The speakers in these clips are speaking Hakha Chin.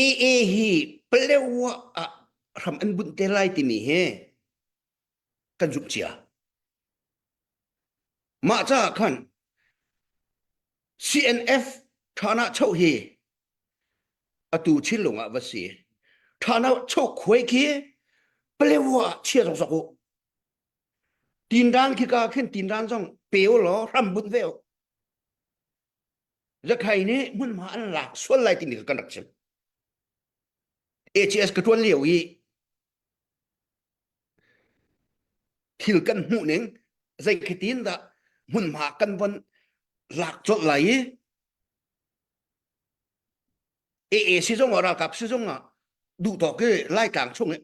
AA hi Palewa ah hram an bunh te lai timi hi kan zumh cia. Mah caah khan CNF ṭhana choh hi atu Chinlung ah va si. Ṭhana choh khuai khi Palewa ah chia zong sok u. Tindan khi ka khin tindan zong pe u law hram bunh ve u. Zakhai nih hmunhma an lak sual lai timi kha kan rak chim. ACS ka ṭuan lio i thil kan hmuh ning zei khitin dah hmunhma kan von lak colh lai i AA si zong ah ralkap si zong ah duh tawk i Laitlang chung i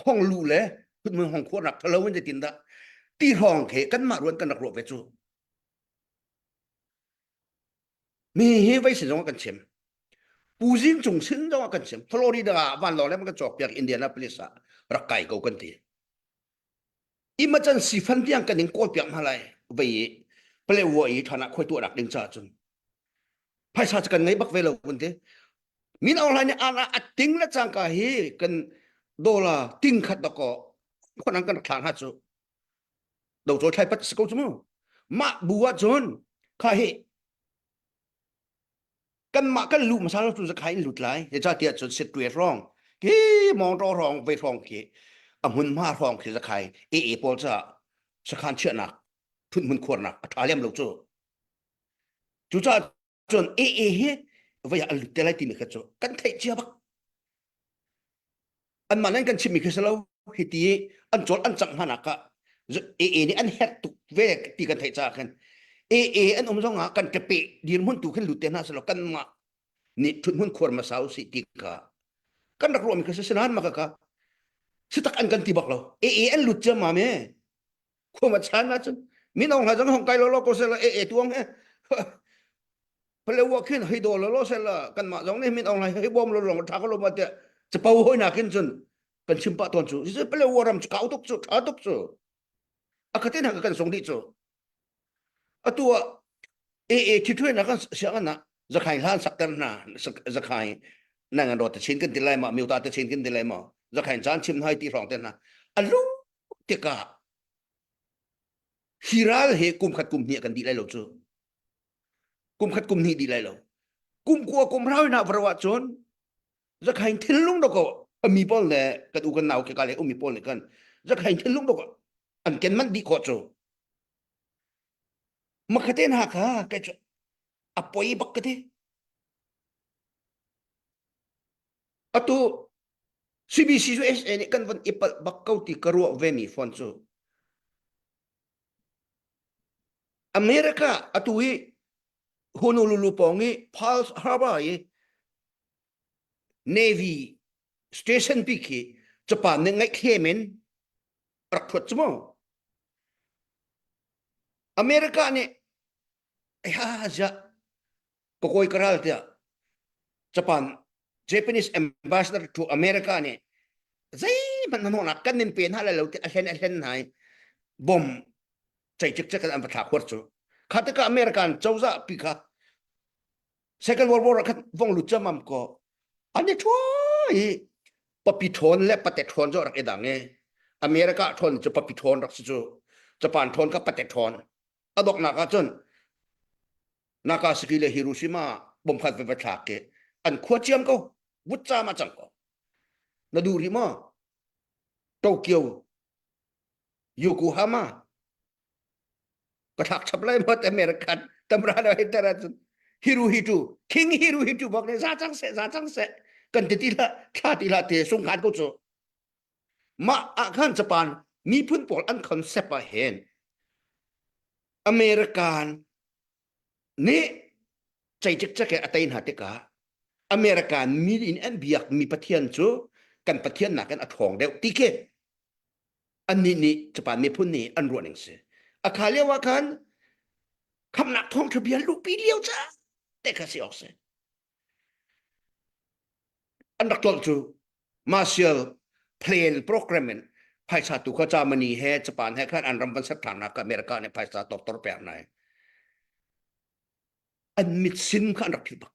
hong lu le hmun hong khuarnak thalo in zeitin dah ti hrawng khi kanmah ruan kan rak ruah ve cu Mi hi vei sin zong ah kan chim. Pu Zing Cung sin zong ah kan chim. Florida ah vanlawng le kan cawk piak Indianapolis ah rak kai ko kan ti. Imacan sifan tiang kan in kawl piak hna lai vei i Palewa i thana khoi tuah rak ding cha cun. Phaisa cu kan ngei bak ve lo kan ti. Min Aung Hlaing nih ana a ting le cangka hi kan dollar ting khat dako khonang kan rak thla hna cu do cawl thlai pat si ko cu mu mah bu ah cun kha hi kanmah kan luh hmasa lo cu zakhai in lut lai zeicahtiah cun setwe hrawng ki mawngtaw hrawng ve hrawng khi a hmunhma hrawng khi zakhai AA pawl caah sakhan chiahnak thut hmun khuarnak a ṭha lem lo cu cucaah cun AA hi voi ah an lut te lai timi kha cu kan theih cia bak anmah nan kan chimmi khi si lo hi ti an cawl an cangh hna nak ah AA nih an herh tuk ve ti kan theih caah khan AA an um zong ah kan kepe dirhmun tu khin lut te hna selaw kanmah nih ṭhuthmun khuar hmasa usih ti kha kan rak ruahmi kha si sinain mah kha si tak an kan ti bak lo AA an lut ciammam e khua chan ahcun min aung hla zong hong kai lo lo ko sela AA tuang he Palewa khin hei do lo lo sela kanmah zong nih min aung hla hei bawm lo long tha ko lo ma tiah capo hoi na khin cun kan chim pah tawn cu Palewa ram cu kau tuk cu tha tuk cu a khatin ha kan sung dih cu atu ah AA thi na kan siang na zakhai hlan sakter hna zakhai nang an ro te chin kan ti lai ma miuta te chin kan ti lai ma zakhai caan chim hai ti hrawng te hna alu tikah hi ral hi kum khat kum hnih kan dih lai lo cu kum khat kum hnih dih lai lo kum kua kum rau na varo ah cun zakhain thinlung do ko ami pawl le kan u kan nau ke ka le umi pawl le kan zakhain thinlung do ko an ken man dih khawh cu makhaten ha kha kai cu a poi bak ka ti Atu CBC USA nih kan von i palh bak ko ti ka ruah ve mi fawn cu America atu hi Honolulu pawng i Pearl Harbor i Navy station pi khi Japan nih ngaihthlem in rak thuat cu mu. America nih ha ziah ka kawi ka ral tiah Japan Japanese ambassador to America nih zeihmanh hnahnawhnak kan nin pe hna lai lo ti a hlen a hlen hna i bom cei cikcek in an va thlak huar cu kha tikah American cozah pi kha Second World War ah khan vong lut camam ko an i ṭhuai i papi ṭhawn le pate ṭhawn cu rak i dang i America ṭhawn cu papi ṭhawn rak si cu Japan ṭhawn kha pate ṭhawn a donghnak ah cun Nagasaki le Hiroshima bom khat va thlak ke an khua ciam ko vutcam ah cang ko na duh rih maw Tokyo Yokohama ka thlak chap lai maw American tamra na hei ter ahcun Hirohito King Hirohito bak ne za cang seh za cang seh kan ti ti hlah thla ti hlah te sung khan ko cu mah ah khan Japan miphun pawl an concept ah hin American nih cei cikcek a tei hna tikah American mi in an biak mi Pathian cu kan Pathian nakin a ṭhawng deuh ti khi annih nih Japan miphun nih an ruah ning si. A kha lio ah khan khamnak thawngṭha bia luhpi lio ca te kha si awk si. An rak tlolh cu Martial Plan program in phaisa tu kha Germany he Japan he khan an ram van ser ṭhan America nih phaisa tortor pek nai an mit sim kha an rak philh bak.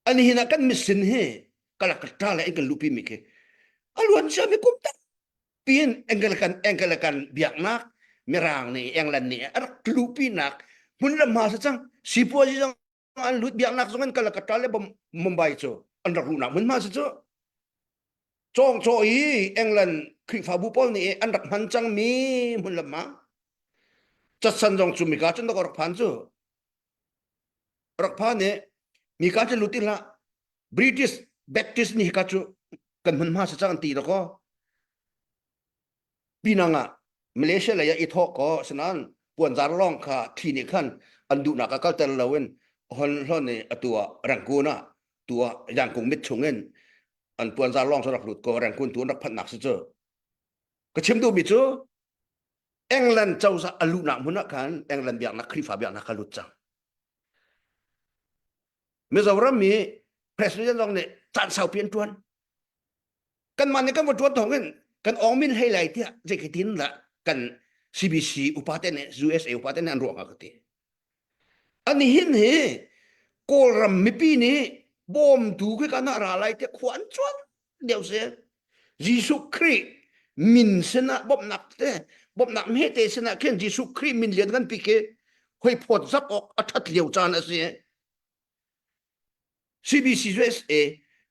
Ani hin ah kan mission hi Calcutta le in kan luhpi mi khi a luan cia mi kum tampi in Anglican Anglican biaknak Mirang nih England nih a rak luhpinak hmun le hma sa cang sipuazi zong an lut biaknak zong in Calcutta le Mumbai cu an rak luhnak hmun hma sa cu cawngcaw i England Khrihfabu pawl nih an rak hman cangmi hmun le hma catsan zong cu mika cun rak phan cu rak phan i mika cu lut hlah British Baptist nih hika cu kan hmun hma sa cang an ti dakaw Pinang ah Malaysia lei ah i thawh ko asinain puanzar lawng kha thli nih khan an duhnak ah kalter loin hon hlon i atu ah Rangoon ah tu ah Yangkung mit chung in an puanzar lawng cu rak lut ko Rangoon tu an rak phanhnak si cu ka chim duhmi cu England cozah a luhnak hmun ah khan England biaknak Khrihfa biaknak kha lut cang Mizoram mi president zong nih caan saupi an ṭuan kanmah nih kan va ṭuan thawng in kan awng min hlei lai tiah zeitin dah kan CBC upa te nih USA upa te nih an ruah hnga ka ti. Ani hin hi Kawlram mipi nih bawmtu khi kan ah ra lai tiah khua an cuan deuh si. Jesuh Khrih min sinah bawmhnak te bawmhnak hmete sinah khin Jesuh Khrih min lian kan pi khi hoi phawt zap awk a ṭhat lio caan a si. CBC USA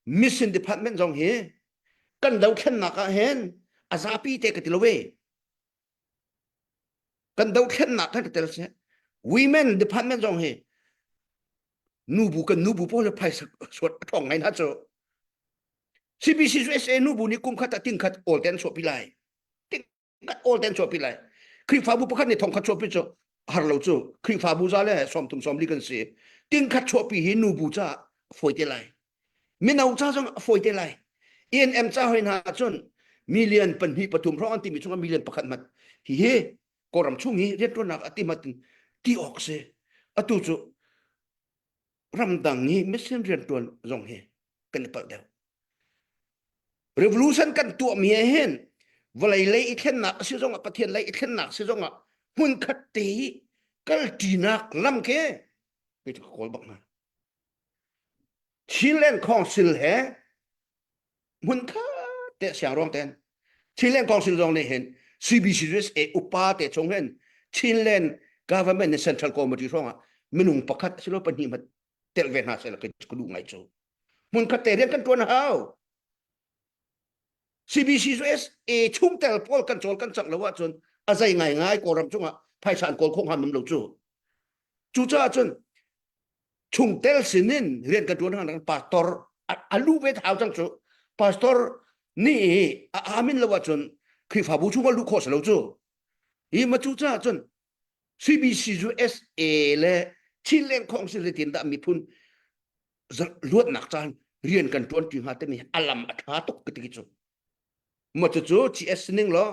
Mission Department zong hi kan dothlennak ah hin a zapi te ka ti lo ve. Kan dothlennak kan ka tel si. Women Department zong hi nubu kan nubu pawl le phaisa suat a thong ngai na cu. CBC USA nubu nih kum khat ah ting khat awl ten chuahpi lai. Khat awl ten chuahpi lai Khrihfabu pakhat nih thongkhat chuahpi cu har lo cu Khrihfabu za le sawmthum sawmli kan si tingkhat chuahpi hi nubu ca a fawi te lai mino ca zong a fawi te lai ENM ca hoi hna cun million pahnih pathum hrawng an timi chungah million pakhat mat hi hi Kawlram chung hi rianṭuannak a ti mat in ti awk si atu cu ramdang i mission rianṭuan zong hi kan i palh deuh. Revolution kan tuahmi he hin vawlei lei i thlennak a si zongah Pathian lei i thlennak si zongah hmunkhat te i kalṭinak lam khi kei cu ka kawl bak hna. Chinland Council he hmunkhat te siangruang ten Chinland Council zong nih hin CBCUSA upa te chung hin Chinland government ni Central Committee hrawngah minung pakhat silo pahnih hmat tel ve hna seh ka duh ngai cu hmunkhat te rian kan tuan hau CBCUSA chungtel pawl kan cawl kan cang lo ahcun a zei ngai ngai Kawlram cungah phaisa an kawl khawh hnga mam lo cu cucaah cun chungtel sinin rian kan ṭuan hang pastor a lu ve thau cang cu pastor nih a amin lo ahcun Khrihfabu chung a luh khawh si lo cu hi ma cu caah cun CBC USA le Chinland Council zeitin dah miphun luatnak caan rian kan ṭuan ṭi hnga timi a lam a ṭha tuk ka ti cu ma cucu GS ning law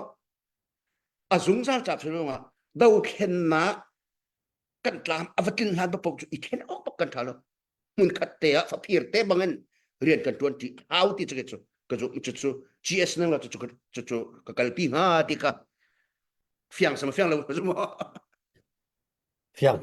a zungzal ca ah dothlennak kan tlam a va tlin hlan paoh cu i then awk bak kan ṭha lo hmun khat te ah faphir te bangin rian kan ṭuan ṭi hau ti cu cu ka cu cu cu GS nang la cu cu cu ka kalpi hnga ti ka fiang sama fiang lo zu mo fiang.